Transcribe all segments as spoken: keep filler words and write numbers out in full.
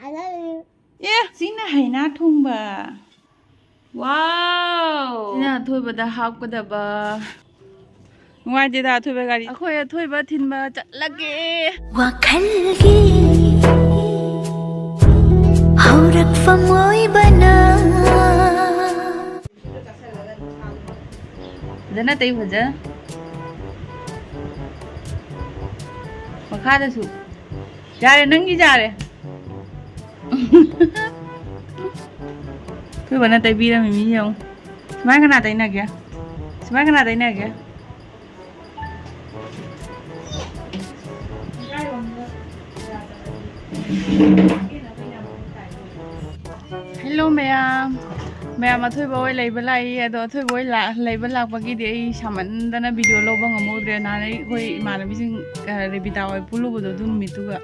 I love you. ꯑꯦ, ꯁꯤꯅ ꯍꯩꯅꯥ ꯊꯣꯡꯕ꯫ ꯋꯥꯎ! ꯁꯤꯅ ꯑꯊꯣꯏꯕꯗ ꯍꯥꯞꯀꯗꯕ꯫ ꯅꯨꯡꯉꯥꯏꯇꯦꯗ ꯑꯊꯣꯏꯕ ꯒꯥꯔꯤ꯫ ꯑꯩꯈꯣꯏ ꯑꯊꯣꯏꯕ ꯊꯤꯟꯕ ꯆꯠꯂꯒꯦ꯫ ꯋꯥꯈꯜꯒꯤ ꯍꯧꯔꯛꯐꯝ ꯑꯣꯏꯕꯅ꯫ ꯐꯖꯅ ꯇꯩꯌꯨ, ꯐꯖꯅ꯫ ꯃꯈꯥꯗꯁꯨ꯫ ꯌꯥꯔꯦ, ꯅꯪꯒꯤ ꯌꯥꯔꯦ꯫ ꯑꯊꯣꯏꯕꯅ ꯇꯩꯕꯤꯔꯝꯃꯤ ꯃꯤ ꯌꯦꯡꯉꯨ꯫ ꯁꯨꯃꯥꯏ ꯀꯅꯥ ꯇꯩꯅꯒꯦ? ꯁꯨꯃꯥꯏ ꯀꯅꯥ ꯇꯩꯅꯒꯦ? ꯍꯦꯜꯂꯣ ꯃꯌꯥꯝ, ꯃꯌꯥꯝ ꯑꯊꯣꯏꯕ ꯍꯣꯏ ꯂꯩꯕ ꯂꯥꯛꯏ꯫ ꯑꯗꯣ ꯑꯊꯣꯏꯕ ꯍꯣꯏ ꯂꯥ-, ꯂꯩꯕ ꯂꯥꯛꯄꯒꯤꯗꯤ ꯑꯩ ꯁꯥꯃꯟꯗꯅ ꯚꯤꯗꯤꯑꯣ ꯂꯧꯕ ꯉꯝꯍꯧꯗ꯭ꯔꯦ꯫ ꯅꯍꯥꯟ ꯑꯩꯈꯣꯏ ꯏꯃꯥꯟꯅꯕꯤꯁꯤꯡ, ꯑ, ꯔꯦꯕꯤꯇꯥ ꯍꯣꯏ ꯄꯨꯜꯂꯨꯕꯗꯣ ꯑꯗꯨ ꯅꯨꯃꯤꯠꯇꯨꯒ,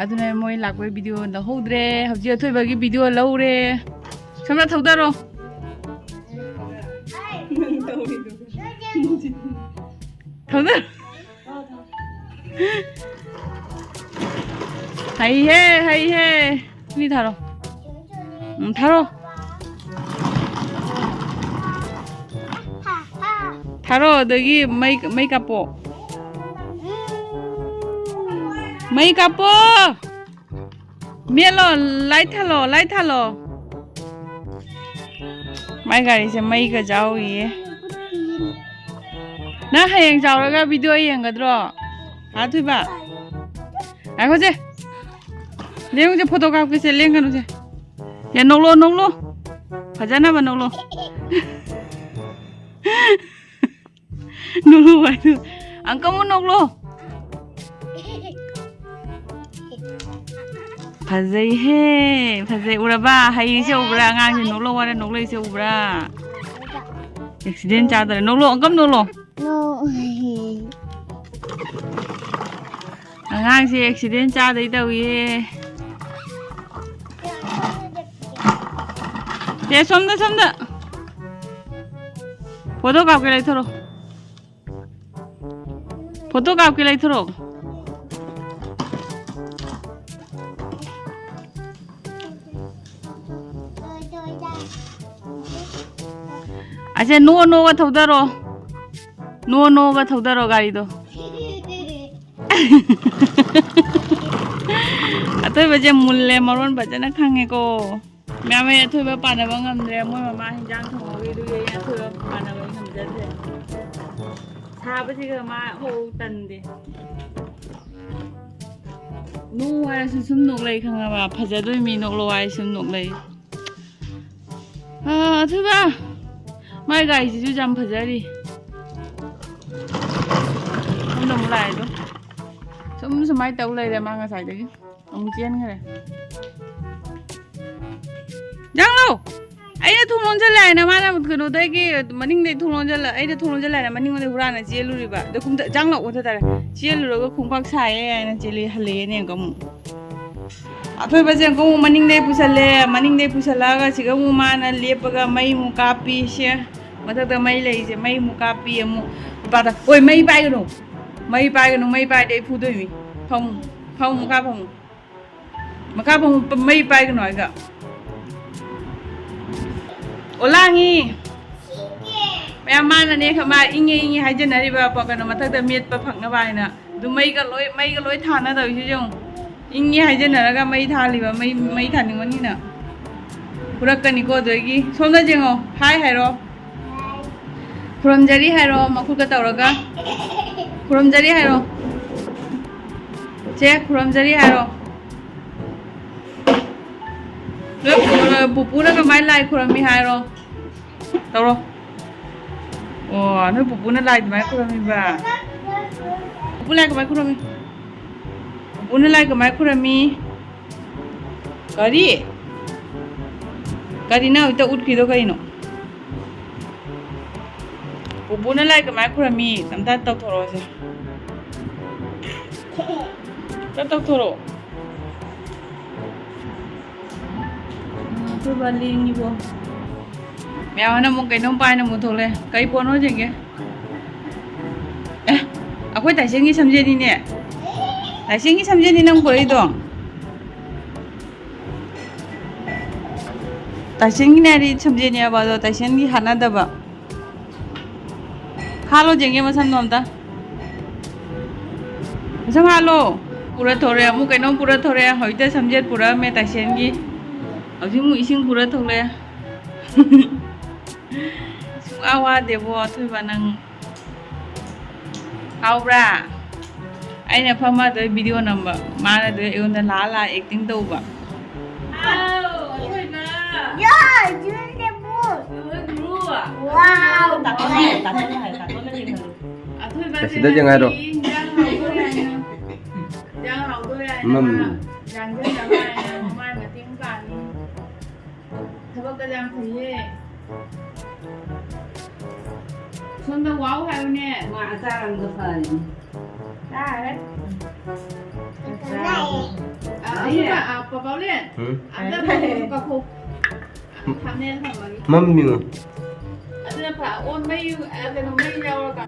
ꯑꯗꯨꯅ ꯃꯣꯏ ꯂꯥꯛꯄꯒꯤ ꯚꯤꯗꯤꯑꯣ ꯂꯧꯍꯧꯗ꯭ꯔꯦ꯫ ꯍꯧꯖꯤꯛ ꯑꯊꯣꯏꯕꯒꯤ ꯚꯤꯗꯤꯑꯣ ꯂꯧꯔꯦ꯫ ꯁꯝꯅ ꯊꯧꯗꯔꯣ꯫ ꯊꯧꯗꯔꯣ꯫ ꯍꯩꯍꯦ, ꯍꯩꯍꯦ꯫ ꯃꯤ ꯊꯥꯔꯣ꯫ ꯎꯝ, ꯊꯥꯔꯣ꯫ ꯊꯥꯔꯣ, ꯑꯗꯒꯤ ꯃꯩ, ꯃꯩ ꯀꯥꯞꯄꯣ꯫ ꯃꯩ ꯀꯥꯞꯄꯣ꯫ ꯃꯦꯠꯂꯣ, ꯂꯥꯏꯠ ꯊꯥꯜꯂꯣ, ꯂꯥꯏꯠ ꯊꯥꯜꯂꯣ꯫ ꯃꯥꯏ ꯒꯥꯔꯤꯁꯦ ꯃꯩꯒ ꯌꯥꯎꯔꯤꯌꯦ꯫ ꯅꯪ ꯍꯌꯦꯡ ꯆꯥꯎꯔꯒ ꯚꯤꯗꯤꯑꯣ ꯌꯦꯡꯒꯗ꯭ꯔꯣ? ꯍꯥ, ꯊꯣꯏꯕ? ꯉꯥꯏꯈꯣꯁꯦ꯫ ꯂꯦꯡꯉꯨꯁꯦ, ꯐꯣꯇꯣ ꯀꯥꯞꯀꯦꯁꯦ, ꯂꯦꯡꯒꯅꯨꯁꯦ꯫ ꯌꯥ, ꯅꯣꯛꯂꯣ, ꯅꯣꯛꯂꯣ꯫ ꯐꯖꯅꯕ ꯅꯣꯛꯂꯣ꯫ ꯅꯣꯛꯂꯣ ꯍꯥꯏꯗꯨ꯫ ꯑꯪꯀ ꯑꯃꯨꯛ ꯅꯣꯛꯂꯣ꯫ ꯐꯖꯩꯍꯦ, ꯐꯖꯩ꯫ ꯎꯔꯕ? ꯍꯩꯁꯦ ꯎꯕ꯭ꯔꯥ? ꯑꯉꯥꯡꯁꯦ ꯅꯣꯛꯂꯣ ꯋꯥꯔꯦ, ꯅꯣꯛꯂꯛꯏꯁꯦ ꯎꯕ꯭ꯔꯥ? ꯑꯦꯛꯁꯤꯗꯦꯟ ꯆꯥꯗꯔꯦ꯫ ꯅꯣꯛꯂꯣ, ꯑꯪꯀ ꯑꯃꯨꯛ ꯅꯣꯛꯂꯣ꯫ ꯅꯣꯛ-, ꯑꯉꯥꯡꯁꯦ ꯑꯦꯛꯁꯤꯗꯦꯟ ꯆꯥꯗꯩ ꯇꯧꯏꯍꯦ꯫ ꯁꯦ, ꯁꯣꯝꯗ, ꯁꯣꯝꯗ꯫ ꯐꯣꯇꯣ ꯀꯥꯞꯀꯦ ꯂꯩꯊꯣꯔꯛꯑꯣ꯫ ꯐꯣꯇꯣ ꯀꯥꯞꯀꯦ ꯂꯩꯊꯣꯔꯛꯑꯣ꯫ ꯑꯁꯦ ꯅꯣ ꯅꯣꯒ ꯊꯧꯗꯔꯣ꯫ ꯅꯣ ꯅꯣꯒ ꯊꯧꯗꯔꯣ ꯒꯥꯔꯤꯗꯣ꯫ ꯑꯊꯣꯏꯕꯁꯦ ꯃꯨꯜꯂꯦ, ꯃꯔꯣꯟ ꯐꯖꯅ ꯈꯪꯉꯦꯀꯣ꯫ ꯃꯌꯥꯝ, ꯑꯩ ꯑꯊꯣꯏꯕ ꯄꯥꯟꯅꯕ ꯉꯝꯗ꯭ꯔꯦ꯫ ꯃꯣꯏ ꯃꯃꯥ ꯍꯤꯟꯖꯥꯡ ꯊꯣꯡꯍꯧꯔꯤ, ꯑꯗꯨꯒꯤ ꯑꯩ ꯑꯊꯣꯏꯕ ꯄꯥꯟꯅꯕ ꯉꯝꯖꯗ꯭ꯔꯦ꯫ ꯁꯥꯕꯁꯤꯒ ꯃꯥ ꯍꯧ ꯇꯟꯗꯦ꯫ ꯅꯣꯛ ꯍꯥꯏꯔꯁꯨ ꯁꯨꯝ ꯅꯣꯛꯂꯩ ꯈꯪꯉꯕ? ꯐꯖꯗꯣꯏ ꯃꯤ ꯅꯣꯛꯂꯣ ꯍꯥꯏꯔꯁꯨ ꯁꯨꯝ ꯅꯣꯛꯂꯩ꯫ ꯑꯥ, ꯑꯊꯣꯏꯕ! ꯃꯥꯏ ꯒꯥꯔꯤꯁꯤꯁꯨ ꯌꯥꯝ ꯐꯖꯔꯤ꯫ ꯁꯣꯝꯗ ꯑꯃꯨꯛ ꯂꯥꯛꯑꯦ ꯑꯗꯣ꯫ ꯁꯨꯝ ꯁꯨꯃꯥꯏꯅ ꯇꯧ ꯂꯩꯔꯦ ꯃꯥ ꯉꯁꯥꯏꯗꯒꯤ꯫ ꯑꯃꯨꯛ ꯆꯦꯟꯈ꯭ꯔꯦ꯫ ꯖꯥꯡꯂꯧ! ꯑꯩꯅ ꯊꯣꯡ ꯂꯣꯟꯁꯤꯜꯂꯦ ꯍꯥꯏꯅ ꯃꯥꯅ ꯀꯩꯅꯣꯗꯒꯤ ꯃꯅꯤꯡꯗꯩ ꯊꯣꯡ ꯂꯣꯟꯁꯤꯜꯂ-, ꯑꯩꯅ ꯊꯣꯡ ꯂꯣꯟꯁꯤꯜꯂꯦ ꯍꯥꯏꯅ ꯃꯅꯤꯡꯂꯣꯝꯗꯩ ꯍꯨꯔꯥꯟꯅ ꯆꯦꯜꯂꯨꯔꯤꯕ꯫ ꯑꯗꯣ ꯀꯨꯝꯊ-, ꯖꯥꯡꯂꯧ ꯑꯣꯟꯊ ꯇꯥꯔꯦ꯫ ꯆꯦꯜꯂꯨꯔꯒ ꯈꯣꯡꯄꯥꯛ ꯁꯥꯏꯌꯦ ꯍꯥꯏꯅ ꯆꯦꯜꯂꯤ, ꯍꯜꯂꯛꯑꯦꯅꯦ ꯑꯃꯨꯛ꯫ ꯑꯊꯣꯏꯕꯁꯦ ꯑꯃꯨꯛ ꯃꯅꯤꯡꯗꯩ ꯄꯨꯁꯜꯂꯦ, ꯃꯅꯤꯡꯗꯩ ꯄꯨꯁꯜꯂꯛꯑꯒ ꯁꯤꯒ ꯑꯃꯨꯛ ꯃꯥꯅ ꯂꯦꯞꯄꯒ ꯃꯩ ꯑꯃꯨꯛ ꯀꯥꯞꯄꯤ꯫ ꯁꯦ, ꯃꯊꯛꯇ ꯃꯩ ꯂꯩꯔꯤꯁꯦ, ꯃꯩ ꯑꯃꯨꯛ ꯀꯥꯞꯄꯤ ꯑꯃꯨꯛ꯫ ꯏꯄꯥꯗ, "ꯑꯣꯏ, ꯃꯩ ꯄꯥꯏꯒꯅꯨ, ꯃꯩ ꯄꯥꯏꯒꯅꯨ, ꯃꯩ ꯄꯥꯏꯔꯗꯤ ꯑꯩ ꯐꯨꯗꯣꯏꯃꯤ꯫ ꯐꯝꯃꯨ, ꯐꯝꯃꯨ, ꯃꯈꯥ ꯐꯝꯃꯨ, ꯃꯈꯥ ꯐꯝꯃꯨ, ꯃꯩ ꯄꯥꯏꯒꯅꯨ" ꯍꯥꯏꯒ꯫ ꯑꯣ, ꯂꯥꯡꯉꯤ꯫ ꯃꯌꯥꯝ ꯃꯥꯅꯅꯦ ꯈꯪꯕ, ꯏꯪꯉꯦ ꯏꯪꯉꯦ ꯍꯥꯏꯖꯟꯅꯔꯤꯕ, ꯄ-, ꯀꯩꯅꯣ, ꯃꯊꯛꯇ ꯃꯦꯠꯄ ꯐꯪꯅꯕ ꯍꯥꯏꯅ꯫ ꯑꯗꯨ ꯃꯩꯒ ꯂꯣꯏ, ꯃꯩꯒ ꯂꯣꯏ ꯊꯥꯅ ꯇꯧꯔꯤꯁꯦ ꯌꯦꯡꯉꯨ꯫ ꯏꯪꯉꯦ ꯍꯥꯏꯖꯟꯅꯔꯒ ꯃꯩ ꯊꯥꯜꯂꯤꯕ, ꯃꯩ, ꯃꯩ ꯊꯥꯅꯤꯡꯕꯅꯤꯅ꯫ ꯐꯨꯔꯛꯀꯅꯤꯀꯣ ꯑꯗꯨꯗꯒꯤ꯫ ꯁꯣꯝꯗ ꯌꯦꯡꯉꯣ, ꯍꯥꯏ ꯍꯥꯏꯔꯣ꯫ ꯈꯨꯔꯨꯝꯖꯔꯤ ꯍꯥꯏꯔꯣ, ꯃꯈꯨꯠꯀ ꯇꯧꯔꯒ꯫ ꯈꯨꯔꯨꯝꯖꯔꯤ ꯍꯥꯏꯔꯣ꯫ ꯆꯦ, ꯈꯨꯔꯨꯝꯖꯔꯤ ꯍꯥꯏꯔꯣ꯫ ꯅꯣꯏ ꯄꯨ-, ꯄꯨꯄꯨꯅ ꯀꯃꯥꯏꯅ ꯂꯥꯏ ꯈꯨꯔꯝꯃꯤ ꯍꯥꯏꯔꯣ? ꯇꯧꯔꯣ꯫ ꯑꯣ, ꯅꯣꯏ ꯄꯨꯄꯨꯅ ꯂꯥꯏ ꯑꯗꯨꯃꯥꯏꯅ ꯈꯨꯔꯝꯃꯤꯕ? ꯄꯨꯄꯨ ꯂꯥꯏ ꯀꯃꯥꯏꯅ ꯈꯨꯔꯝꯃꯤ? ꯄꯨꯄꯨꯅ ꯂꯥꯏ ꯀꯃꯥꯏꯅ ꯈꯨꯔꯝꯃꯤ? ꯀꯔꯤ? ꯀꯔꯤ ꯅꯪ ꯍꯧꯖꯤꯛꯇ ꯎꯠꯈ꯭ꯔꯤꯗꯣ ꯀꯩꯅꯣ? ꯄꯨꯄꯨꯅ ꯂꯥꯏ ꯀꯃꯥꯏꯅ ꯈꯨꯔꯝꯃꯤ? ꯑꯝꯇ ꯇꯧꯊꯣꯔꯛꯑꯣꯁꯦ꯫ ꯑꯝꯇ ꯇꯧꯊꯣꯔꯛꯑꯣ꯫ ꯑꯩꯈꯣꯏ ꯕꯥ ꯂꯦꯡꯉꯤꯕꯣ꯫ ꯃꯌꯥꯝ ꯍꯣꯏꯅ ꯑꯃꯨꯛ ꯀꯩꯅꯣꯝ ꯄꯥꯏꯅ ꯑꯃꯨꯛ ꯊꯣꯛꯂꯛꯑꯦ꯫ ꯀꯩ ꯄꯣꯠꯅꯣ ꯌꯦꯡꯒꯦ꯫ ꯑꯦ, ꯑꯩꯈꯣꯏ ꯇꯥꯏꯁꯦꯟꯒꯤ ꯁꯝꯖꯦꯠꯅꯤꯅꯦ꯫ ꯇꯥꯏꯁꯦꯟꯒꯤ ꯁꯝꯖꯦꯠꯅꯤ ꯅꯪ ꯄꯨꯔꯛꯏꯗꯣ꯫ ꯇꯥꯏꯁꯦꯟꯒꯤꯅꯦ ꯍꯥꯏꯗꯤ ꯁꯝꯖꯦꯠꯅꯦꯕ, ꯑꯗꯣ ꯇꯥꯏꯁꯦꯟꯒꯤ ꯍꯥꯠꯅꯗꯕ꯫ ꯍꯥꯠꯂꯣ ꯌꯦꯡꯒꯦ ꯃꯁꯝꯗꯣ ꯑꯝꯇ꯫ ꯃꯁꯝ ꯍꯥꯠꯂꯣ꯫ ꯄꯨꯔ ꯊꯣꯔꯛꯑꯦ, ꯑꯃꯨꯛ ꯀꯩꯅꯣꯝ ꯄꯨꯔ ꯊꯣꯔꯛꯑꯦ꯫ ꯍꯧꯖꯤꯛꯇ ꯁꯝꯖꯦꯠ ꯄꯨꯔꯛꯑꯝꯃꯦ ꯇꯥꯏꯁꯦꯟꯒꯤ꯫ ꯍꯧꯖꯤꯛ ꯑꯃꯨꯛ ꯏꯁꯤꯡ ꯄꯨꯔ ꯊꯣꯛꯂꯛꯑꯦ꯫ ꯁꯨꯡꯋꯥ ꯋꯥꯗꯦꯕꯣ ꯑꯊꯣꯏꯕ ꯅꯪ꯫ ꯍꯥꯎꯕ꯭ꯔꯥ? ꯑꯩꯅ ꯐꯝꯃꯗꯣꯏ ꯚꯤꯗꯤꯑꯣ ꯅꯝꯕ, ꯃꯥꯅ ꯑꯗꯨ ꯑꯩꯉꯣꯟꯗ ꯂꯥꯛꯑ ꯂꯥꯛꯑ ꯑꯦꯛꯇꯤꯡ ꯇꯧꯕ꯫ ꯋꯥꯎ! ꯑꯩꯈꯣꯏꯅ ꯌꯥ! ꯌꯨꯝꯗ ꯕꯨꯠ! ꯅꯣꯏ ꯒꯨꯔꯨ! ꯋꯥꯎ! ꯇꯥꯇꯣꯟꯅ ꯍꯥꯏꯌꯣ, ꯇꯥꯇꯣꯟꯅ ꯍꯥꯏꯌꯣ, ꯇꯥꯇꯣꯟꯅ ꯌꯦꯡꯍꯜꯂꯨ꯫ ꯑꯊꯣꯏꯕꯁꯦ ꯁꯤꯗ ꯌꯦꯡ ꯍꯥꯏꯔꯣ꯫ ꯉꯁꯤ ꯏꯟꯖꯥꯡ ꯍꯥꯎꯗꯣꯔꯦ ꯍꯥꯏꯅ, ꯏꯟꯖꯥꯡ ꯍꯥꯎꯗꯣꯔꯦ ꯍꯥꯏꯅ ꯃꯝ꯫ ꯃꯥ ꯌꯥꯟꯖꯟꯅꯕ ꯍꯥꯏꯅ ꯃꯃꯥꯏ ꯃꯇꯦꯡ ꯄꯥꯡꯉꯤ꯫ ꯊꯕꯛꯀ ꯌꯥꯝ ꯐꯩꯌꯦ꯫ ꯁꯣꯝꯗ ꯋꯥꯎ ꯍꯥꯏꯌꯨꯅꯦ꯫ ꯃꯥ ꯑꯆꯥꯔ ꯑꯃꯒ ꯐꯔꯤꯅꯤ꯫ ꯆꯥꯔꯦ꯫ ꯑ, ꯑꯗꯨꯒ, ꯑ, ꯄꯥꯄꯥꯎꯂꯦꯟ, ꯎꯝ꯫ ꯑꯝꯇ ꯀꯧꯈꯣ꯫ ꯊꯝꯅꯦꯅ ꯊꯝꯃꯒꯦ꯫ ꯃꯝꯃꯤꯉꯣ꯫ ꯑꯗꯨꯅ ꯐ-, ꯑꯣꯟ ꯃꯩ, ꯑ, ꯀꯩꯅꯣ, ꯃꯩ ꯌꯥꯎꯔꯒ꯫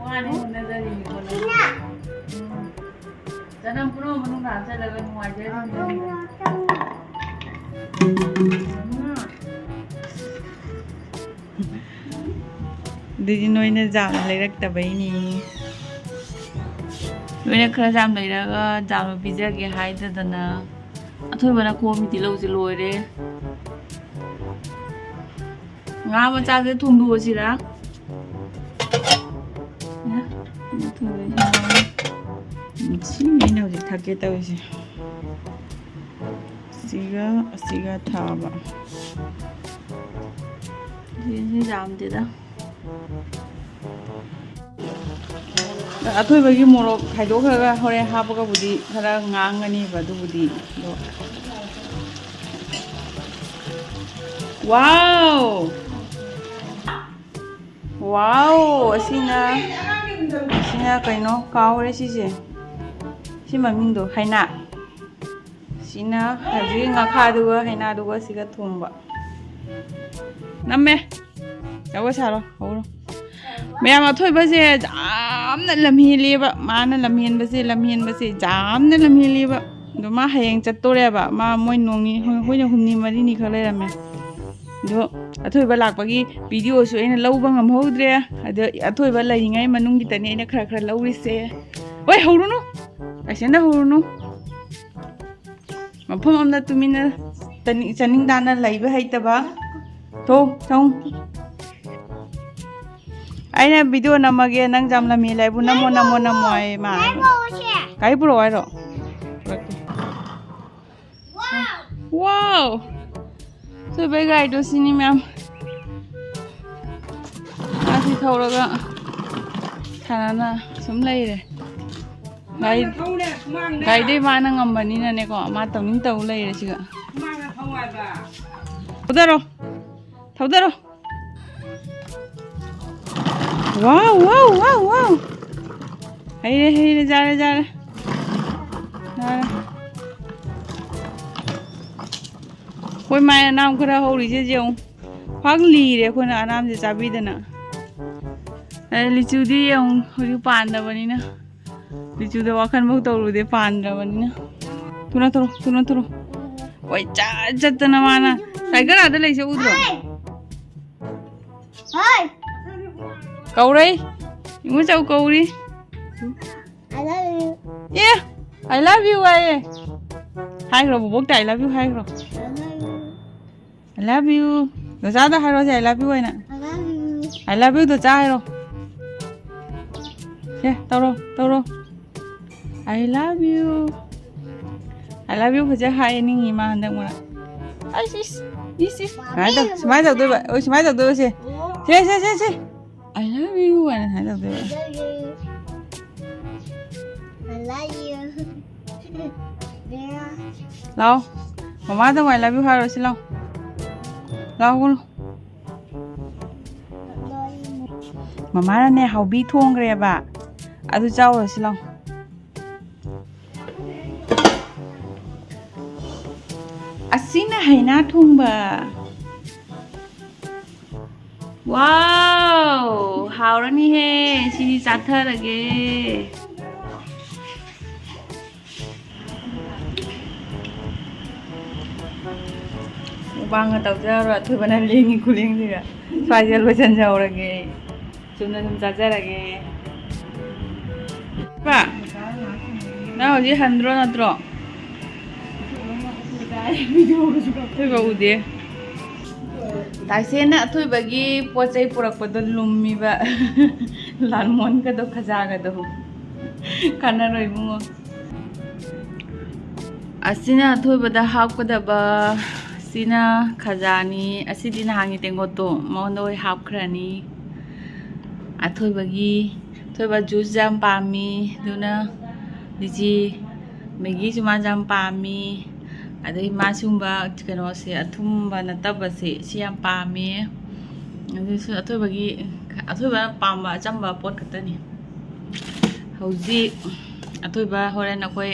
ꯋꯥꯅꯤ ꯍꯣꯠꯅꯖꯔꯤꯅꯤꯀꯣ ꯅꯪ꯫ ꯎꯝ꯫ ꯆꯅꯝ ꯄꯨꯝꯅꯃꯛ ꯃꯅꯨꯡꯗ ꯍꯥꯞꯆꯤꯜꯂꯒ ꯅꯨꯡꯉꯥꯏꯖꯔꯝꯖꯅꯤ꯫ ꯎꯝ꯫ ꯑꯗꯨꯗꯤ ꯅꯣꯏꯅ ꯌꯥꯝꯅ ꯂꯩꯔꯛꯇꯕꯩꯅꯤ꯫ ꯅꯣꯏꯅ ꯈꯔ ꯌꯥꯝ ꯂꯩꯔꯒ ꯌꯥꯝꯅ ꯄꯤꯖꯒꯦ ꯍꯥꯏꯗꯗꯅ꯫ ꯑꯊꯣꯏꯕꯅ ꯈꯣꯝꯃꯤꯗꯤ ꯂꯧꯁꯦ ꯂꯣꯏꯔꯦ꯫ ꯉꯥ ꯃꯆꯥꯁꯦ ꯊꯣꯡꯗꯣꯛꯑꯁꯤꯔꯥ? ꯁꯤꯅꯤ ꯑꯩꯅ ꯍꯧꯖꯤꯛ ꯊꯛꯀꯦ ꯇꯧꯔꯤꯁꯦ꯫ ꯁꯤꯒ ꯑꯁꯤꯒ ꯊꯥꯕ꯫ ꯁꯤꯁꯤ ꯌꯥꯝꯗꯦꯗ꯫ ꯑꯊꯣꯏꯕꯒꯤ ꯃꯣꯔꯣꯛ ꯈꯥꯏꯗꯣꯛꯈ꯭ꯔꯒ ꯍꯣꯔꯦꯟ ꯍꯥꯞꯄꯒꯕꯨꯗꯤ ꯈꯔ ꯉꯥꯡꯒꯅꯦꯕ ꯑꯗꯨꯕꯨꯗꯤ꯫ ꯑꯗꯣ ꯋꯥꯎ! ꯋꯥꯎ! ꯑꯁꯤꯅ, ꯑꯁꯤꯅ ꯀꯩꯅꯣ? ꯀꯥꯎꯔꯦ ꯁꯤꯁꯦ꯫ ꯁꯤ ꯃꯃꯤꯡꯗꯣ ꯍꯩꯅꯥ꯫ ꯁꯤꯅ ꯍꯧꯖꯤꯛ ꯉꯥꯈꯥꯗꯨꯒ ꯍꯩꯅꯥꯗꯨꯒ ꯁꯤꯒ ꯊꯣꯡꯕ꯫ ꯅꯝꯃꯦ꯫ ꯖꯒꯣꯏ ꯁꯥꯔꯣ, ꯍꯧꯔꯣ꯫ ꯃꯌꯥꯝ ꯑꯊꯣꯏꯕꯁꯦ ꯌꯥꯝꯅ ꯂꯝꯍꯦꯜꯂꯦꯕ꯫ ꯃꯥꯅ ꯂꯝꯍꯦꯟꯕꯁꯦ, ꯂꯝꯍꯦꯟꯕꯁꯦ ꯌꯥꯝꯅ ꯂꯝꯍꯦꯜꯂꯦꯕ꯫ ꯑꯗꯣ ꯃꯥ ꯍꯌꯦꯡ ꯆꯠꯇꯣꯔꯦꯕ꯫ ꯃꯥ ꯃꯣꯏ ꯅꯣꯡꯅꯤ, ꯍꯣꯏ, ꯑꯩꯈꯣꯏꯅ ꯍꯨꯝꯅꯤ ꯃꯔꯤꯅꯤ ꯈꯛ ꯂꯩꯔꯝꯃꯦ꯫ ꯑꯗꯣ ꯑꯊꯣꯏꯕ ꯂꯥꯛꯄꯒꯤ ꯚꯤꯗꯤꯑꯣꯁꯨ ꯑꯩꯅ ꯂꯧꯕ ꯉꯝꯍꯧꯗ꯭ꯔꯦ꯫ ꯑꯗꯣ ꯑꯊꯣꯏꯕ ꯂꯩꯔꯤꯉꯩ ꯃꯅꯨꯡꯒꯤꯗꯅꯦ ꯑꯩꯅ ꯈꯔ ꯈꯔ ꯂꯧꯔꯤꯁꯦ꯫ ꯍꯣꯏ, ꯍꯧꯔꯨꯅꯨ, ꯀꯩꯁꯦꯟꯗ ꯍꯧꯔꯨꯅꯨ꯫ ꯃꯐꯝ ꯑꯃꯗ ꯇꯨꯃꯤꯟꯅ ꯇꯅꯤ-, ꯆꯥꯅꯤꯡ ꯇꯥꯅ ꯂꯩꯕ ꯍꯩꯇꯕ꯫ ꯊꯣ, ꯊꯣꯡ꯫ ꯑꯩꯅ ꯚꯤꯗꯤꯑꯣ ꯅꯝꯃꯒꯦ, ꯅꯪ ꯌꯥꯝ ꯂꯝ ꯍꯦꯜꯂꯦ ꯍꯥꯏꯕꯨ ꯅꯝꯃꯣ, ꯅꯝꯃꯣ, ꯅꯝꯃꯣ ꯍꯥꯏꯌꯦ ꯃꯥ꯫ ꯒꯥꯔꯤ ꯄꯨꯔꯛꯑꯣ ꯍꯥꯏꯔꯣ? ꯄꯨꯔꯛꯀꯦ꯫ ꯋꯥꯎ! ꯊꯣꯏꯕꯩ ꯒꯥꯔꯤꯗꯣ ꯁꯤꯅꯤ ꯃꯌꯥꯝ꯫ ꯃꯥꯁꯤ ꯊꯧꯔꯒ ꯁꯥꯟꯅꯅ ꯁꯨꯝ ꯂꯩꯔꯦ꯫ ꯒꯥꯔꯤ-, ꯒꯥꯔꯤꯗꯩ ꯃꯥꯅ ꯉꯝꯕꯅꯤꯅꯅꯦꯀꯣ, ꯃꯥ ꯇꯧꯅꯤꯡ ꯇꯧ ꯂꯩꯔꯦ ꯁꯤꯒ꯫ ꯊꯧꯗꯔꯣ, ꯊꯧꯗꯔꯣ꯫ ꯋꯥꯎ, ꯋꯥꯎ, ꯋꯥꯎ, ꯋꯥꯎ꯫ ꯍꯩꯔꯦ, ꯍꯩꯔꯦ, ꯌꯥꯔꯦ, ꯌꯥꯔꯦ꯫ ꯌꯥꯔꯦ꯫ ꯑꯩꯈꯣꯏ ꯃꯥꯏ ꯑꯅꯥꯝ ꯈꯔ ꯍꯧꯔꯤꯁꯦ ꯌꯦꯡꯉꯨ꯫ ꯐꯥꯛ ꯂꯤꯔꯦ ꯑꯩꯈꯣꯏꯅ ꯑꯅꯥꯝꯁꯦ ꯆꯥꯕꯤꯗꯅ꯫ ꯑꯦ, ꯂꯤꯆꯨꯗꯤ ꯌꯦꯡꯉꯨ, ꯍꯧꯖꯤꯛ ꯄꯥꯟꯗꯕꯅꯤꯅ꯫ ꯂꯤꯆꯨꯗ ꯋꯥꯈꯜ ꯐꯥꯎ ꯇꯧꯔꯨꯗꯦ, ꯄꯥꯟꯗ꯭ꯔꯕꯅꯤꯅ꯫ ꯊꯨꯅ ꯊꯨꯔꯣ, ꯊꯨꯅ ꯊꯨꯔꯣ꯫ ꯀꯣꯏ ꯆꯠ ꯆꯠꯇꯅ ꯃꯥꯅ꯫ ꯇꯥꯏꯒꯔ ꯑꯥꯗ ꯂꯩꯁꯦ ꯎꯗ꯭ꯔꯣ? ꯍꯣꯏ꯫ ꯀꯧꯔꯩ꯫ ꯏꯃꯨꯆꯧ ꯀꯧꯔꯤ꯫ I love you. A, I love you ꯍꯥꯏꯌꯦ꯫ ꯍꯥꯏꯈ꯭ꯔꯣ, ꯕꯣꯕꯣꯛꯇ I love you ꯍꯥꯏꯈ꯭ꯔꯣ꯫ I love you. I love you. ꯗꯣꯆꯥꯗ ꯍꯥꯏꯔꯣꯁꯦ, I love you ꯍꯥꯏꯅ꯫ I love you. I love you, ꯗꯣꯆꯥ ꯍꯥꯏꯔꯣ꯫ ꯁꯦ, ꯇꯧꯔꯣ, ꯇꯧꯔꯣ꯫ I love you. I love you ꯐꯖ ꯍꯥꯏꯌꯦ ꯅꯤꯡꯉꯤ ꯃꯥ ꯍꯟꯗꯛ ꯃꯔꯛ꯫ ꯑꯩꯁ, ꯏꯁ, ꯏꯁ, ꯏꯁ꯫ ꯁꯨꯃꯥꯏꯅ ꯇꯧ-, ꯁꯨꯃꯥꯏꯅ ꯇꯧꯗꯣꯏꯕ꯫ ꯑꯣ, ꯁꯨꯃꯥꯏꯅ ꯇꯧꯗꯣꯏꯕ ꯁꯦ꯫ ꯁꯦ, ꯁꯦ, ꯁꯦ, ꯁꯦ꯫ I love you ꯍꯥꯏꯅ ꯁꯨꯃꯥꯏꯅ ꯇꯧꯗꯣꯏꯕ꯫ I love you. I love you. ꯂꯥꯛꯑꯣ꯫ ꯃꯃꯥꯗ ꯑꯃꯨꯛ I love you ꯍꯥꯏꯔꯣ ꯁꯤ ꯂꯥꯛꯑꯣ꯫ ꯂꯥꯛꯑꯣ ꯀꯨꯜꯂꯨ꯫ ꯃꯃꯥꯅꯅꯦ ꯍꯥꯎꯕꯤ ꯊꯣꯡꯈ꯭ꯔꯦꯕ꯫ ꯑꯗꯨ ꯆꯥꯎꯔꯣ ꯁꯤ ꯂꯥꯛꯑꯣ꯫ ꯑꯁꯤꯅ ꯍꯩꯅꯥ ꯊꯣꯡꯕ꯫ ꯋꯥꯎ! ꯍꯥꯎꯔꯅꯤꯍꯦ! ꯁꯤꯗꯤ ꯆꯥꯊꯔꯒꯦ꯫ ꯋꯥꯡꯅ ꯇꯧꯖꯔꯣꯏ, ꯑꯊꯣꯏꯕꯅ ꯂꯦꯡꯉꯤ ꯈꯨꯂꯦꯡꯁꯤꯒ꯫ ꯁ꯭ꯋꯥꯏꯁꯤꯗ ꯂꯣꯏꯁꯤꯟꯖꯍꯧꯔꯒꯦ꯫ ꯆꯨꯝꯅ ꯁꯨꯝ ꯆꯥꯖꯔꯒꯦ꯫ ꯄꯥ, ꯅꯪ ꯍꯧꯖꯤꯛ ꯍꯟꯗ꯭ꯔꯣ ꯅꯠꯇ꯭ꯔꯣ? ꯑꯊꯣꯏꯕ ꯎꯗꯦ꯫ ꯇꯥꯏꯁꯦꯟꯅ ꯑꯊꯣꯏꯕꯒꯤ ꯄꯣꯠ ꯆꯩ ꯄꯨꯔꯛꯄꯗꯣ ꯂꯨꯝꯃꯤꯕ꯫ ꯂꯥꯜꯃꯣꯟꯒꯗꯣ, ꯈꯖꯥꯒꯗꯣ꯫ ꯀꯥꯟꯅꯔꯣꯏ ꯏꯕꯨꯡꯉꯣ꯫ ꯑꯁꯤꯅ ꯑꯊꯣꯏꯕꯗ ꯍꯥꯞꯀꯗꯕ꯫ ꯑꯁꯤꯅ ꯈꯖꯥꯅꯤ꯫ ꯑꯁꯤꯗꯤ ꯅꯍꯥꯟꯒꯤ ꯇꯦꯡꯀꯣꯠꯇꯣ, ꯃꯉꯣꯟꯗ ꯑꯣꯏ ꯍꯥꯞꯈ꯭ꯔꯅꯤ꯫ ꯑꯊꯣꯏꯕꯒꯤ, ꯑꯊꯣꯏꯕ ꯖꯨꯁ ꯌꯥꯝ ꯄꯥꯝꯃꯤ, ꯑꯗꯨꯅ ꯂꯤꯆꯤ, ꯃꯦꯒꯤꯁꯨ ꯃꯥꯁꯨ ꯌꯥꯝ ꯄꯥꯝꯃꯤ꯫ ꯑꯗꯩ ꯃꯥ ꯁꯤꯒꯨꯝꯕ ꯀꯩꯅꯣꯁꯦ, ꯑꯊꯨꯝꯕ ꯅꯠꯇꯕꯁꯦ, ꯁꯤ ꯌꯥꯝ ꯄꯥꯝꯃꯤ꯫ ꯑꯗꯨꯁꯨ ꯑꯊꯣꯏꯕꯒꯤ, ꯑꯊꯣꯏꯕꯅ ꯄꯥꯝꯕ ꯑꯆꯝꯕ ꯄꯣꯠ ꯈꯛꯇꯅꯤ꯫ ꯍꯧꯖꯤꯛ ꯑꯊꯣꯏꯕ ꯍꯣꯔꯦꯟ ꯑꯩꯈꯣꯏ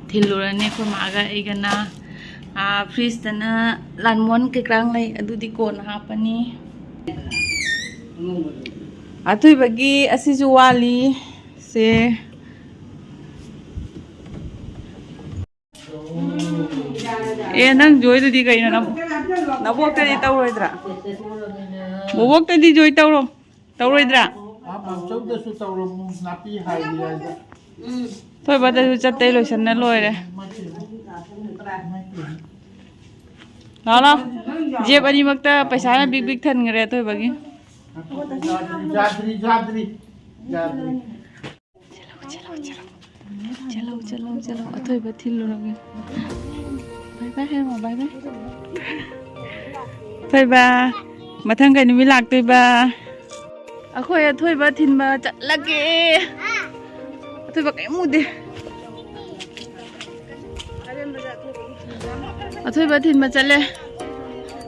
ꯊꯤꯜꯂꯨꯔꯅꯤ, ꯑꯩꯈꯣꯏ ꯃꯥꯒ ꯑꯩꯒꯅ꯫ ꯑꯥ, ꯐ꯭ꯔꯤꯖꯇꯅ ꯂꯥꯜꯃꯣꯟ ꯀꯩꯀꯥꯡ ꯂꯩ, ꯑꯗꯨꯗꯤ ꯀꯣꯟꯅ ꯍꯥꯞꯄꯅꯤ꯫ ꯑꯊꯣꯏꯕꯒꯤ ꯑꯁꯤꯁꯨ ꯋꯥꯠꯂꯤ꯫ ꯁꯦ꯫ ꯑꯦ, ꯅꯪ ꯖꯣꯏꯗꯨꯗꯤ ꯀꯩꯅꯣ? ꯅꯕꯣꯛꯇꯗꯤ ꯇꯧꯔꯣꯏꯗ꯭ꯔꯥ? ꯕꯣꯕꯣꯛꯇꯗꯤ ꯖꯣꯏ ꯇꯧꯔꯣ꯫ ꯇꯧꯔꯣꯏꯗ꯭ꯔꯥ? ꯑꯥ, ꯃꯥꯝꯆꯧꯗꯁꯨ ꯇꯧꯔꯝꯃꯨ, ꯅꯥꯄꯤ ꯍꯥꯏꯔꯤ ꯍꯥꯏꯗ꯫ ꯊꯣꯏꯕꯗꯁꯨ ꯆꯠꯇꯩ ꯂꯣꯏꯁꯟꯅ ꯂꯣꯏꯔꯦ꯫ ꯂꯥꯛꯑꯣ, ꯂꯥꯛꯑꯣ꯫ ꯖꯦꯞ ꯑꯅꯤꯃꯛꯇ ꯄꯩꯁꯥꯅ ꯕꯤꯛ ꯕꯤꯛ ꯊꯟꯈ꯭ꯔꯦ ꯑꯊꯣꯏꯕꯒꯤ꯫ ꯌꯥꯗ꯭ꯔꯤ, ꯌꯥꯗ꯭ꯔꯤ, ꯌꯥꯗ꯭ꯔꯤ, ꯌꯥꯗ꯭ꯔꯤ꯫ ꯆꯠꯂꯣ, ꯆꯠꯂꯣ, ꯆꯠꯂꯣ꯫ ꯆꯠꯂꯣ, ꯆꯠꯂꯣ, ꯆꯠꯂꯣ꯫ ꯑꯊꯣꯏꯕ ꯊꯤꯜꯂꯨꯔꯒꯦ꯫ ꯕꯥꯏ ꯕꯥꯏ ꯍꯥꯏꯔꯝꯃꯣ, ꯕꯥꯏ ꯕꯥꯏ꯫ ꯑꯊꯣꯏꯕ, ꯃꯊꯪ ꯀꯩ ꯅꯨꯃꯤꯠ ꯂꯥꯛꯇꯣꯏꯕ? ꯑꯩꯈꯣꯏ ꯑꯊꯣꯏꯕ ꯊꯤꯟꯕ ꯆꯠꯂꯒꯦ꯫ ꯑꯊꯣꯏꯕ ꯀꯩꯝ ꯎꯗꯦ꯫ ꯑꯊꯣꯏꯕ ꯊꯤꯟꯕ ꯆꯠꯂꯦ꯫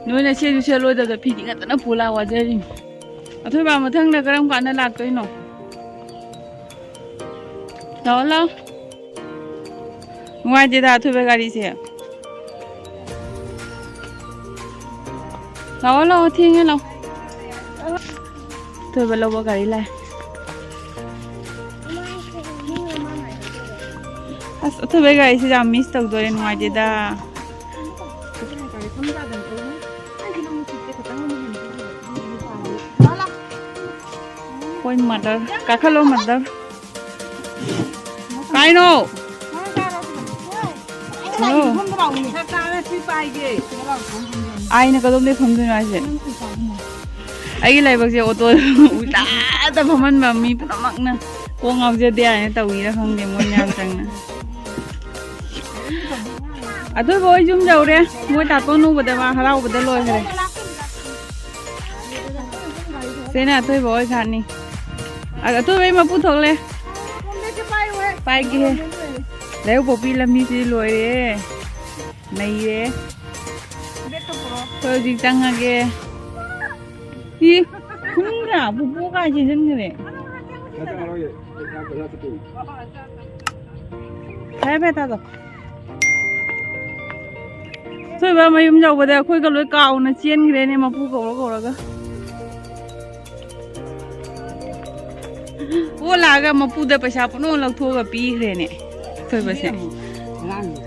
ꯅꯣꯏꯅ ꯁꯦꯠꯁꯨ ꯁꯦꯠꯂꯣꯏꯗꯕꯗ ꯐꯤꯗꯤ ꯉꯥꯛꯇꯅ ꯄꯨ ꯂꯥꯛꯑꯣ ꯍꯥꯏꯖꯔꯤꯅꯤ꯫ ꯑꯊꯣꯏꯕ ꯃꯊꯪꯗ ꯀꯔꯝ ꯀꯥꯟꯗ ꯂꯥꯛꯇꯣꯏꯅꯣ? ꯂꯥꯛꯑꯣ, ꯂꯥꯛꯑꯣ꯫ ꯅꯨꯡꯉꯥꯏꯇꯦꯗ ꯑꯊꯣꯏꯕ ꯒꯥꯔꯤꯁꯦ꯫ ꯂꯥꯛꯑꯣ, ꯂꯥꯛꯑꯣ, ꯊꯦꯡꯉꯦ, ꯂꯥꯛꯑꯣ꯫ ꯑꯊꯣꯏꯕ ꯂꯧꯕ ꯒꯥꯔꯤ ꯂꯥꯛꯑꯦ꯫ ꯑꯁ, ꯑꯊꯣꯏꯕ ꯒꯥꯔꯤꯁꯦ ꯌꯥꯝ ꯃꯤꯁ ꯇꯧꯗꯣꯔꯦ, ꯅꯨꯡꯉꯥꯏꯇꯦꯗ꯫ ꯃꯥꯗꯔ ꯀꯥꯈꯠꯂꯣ, ꯃꯥꯗꯔ꯫ ꯀꯥꯏꯅꯣ? ꯍꯜꯂꯣ꯫ ꯑꯩꯅ ꯀꯗꯣꯝꯗꯩ ꯐꯝꯗꯣꯏꯅꯣ ꯍꯥꯏꯁꯦ? ꯑꯩꯒꯤ ꯂꯥꯏꯕꯛꯁꯦ ꯑꯣꯇꯣ ꯎꯜꯇꯥꯗ ꯐꯝꯍꯟꯕ ꯃꯤ ꯄꯨꯝꯅꯃꯛꯅ꯫ ꯀꯣꯛ ꯉꯥꯎꯖꯗꯦ ꯍꯥꯏꯅ ꯇꯧꯔꯤꯔꯥ ꯈꯪꯗꯦ, ꯃꯣꯏ ꯃꯌꯥꯝ ꯆꯪꯅ꯫ ꯑꯊꯣꯏꯕ ꯍꯣꯏ ꯌꯨꯝ ꯌꯧꯔꯦ꯫ ꯃꯣꯏ ꯇꯥꯇꯣꯟ ꯎꯕꯗ ꯃꯥ ꯍꯔꯥꯎꯕꯗ ꯂꯣꯏꯈ꯭ꯔꯦ꯫ ꯁꯤꯅ ꯑꯊꯣꯏꯕ ꯍꯣꯏ ꯁꯥꯠꯅꯤ꯫ ꯑ, ꯑꯊꯣꯏꯕꯩ ꯃꯄꯨ ꯊꯣꯛꯂꯦ꯫ ꯄꯥꯏꯒꯦ꯫ ꯂꯩꯔꯧ ꯄꯣꯛꯄꯤ ꯂꯝꯕꯤꯁꯤ ꯂꯣꯏꯔꯦ꯫ ꯅꯩꯔꯦ꯫ ꯑꯩꯈꯣꯏ ꯍꯧꯖꯤꯛ ꯆꯪꯉꯒꯦ꯫ ꯏ, ꯈꯨꯟꯗ꯭ꯔꯥ? ꯄꯨꯄꯨ ꯀꯥꯏ ꯆꯦꯟꯁꯤꯟꯈ꯭ꯔꯦ? ꯐꯔꯦ, ꯐꯔꯦ, ꯇꯥꯗꯣ꯫ ꯊꯣꯏꯕ ꯃꯌꯨꯝ ꯌꯧꯕꯗ ꯑꯩꯈꯣꯏꯒ ꯂꯣꯏ ꯀꯥꯎꯅ ꯆꯦꯟꯈ꯭ꯔꯦꯅꯦ, ꯃꯄꯨ ꯀꯧꯔ ꯀꯧꯔꯒ꯫ ꯄꯣ ꯂꯥꯛꯑꯒ ꯃꯄꯨꯗ ꯄꯩꯁꯥ ꯄꯨꯝꯅꯃꯛ ꯂꯧꯊꯣꯛꯑꯒ ꯄꯤꯈ꯭ꯔꯦꯅꯦ ꯊꯣꯏꯕꯁꯦ꯫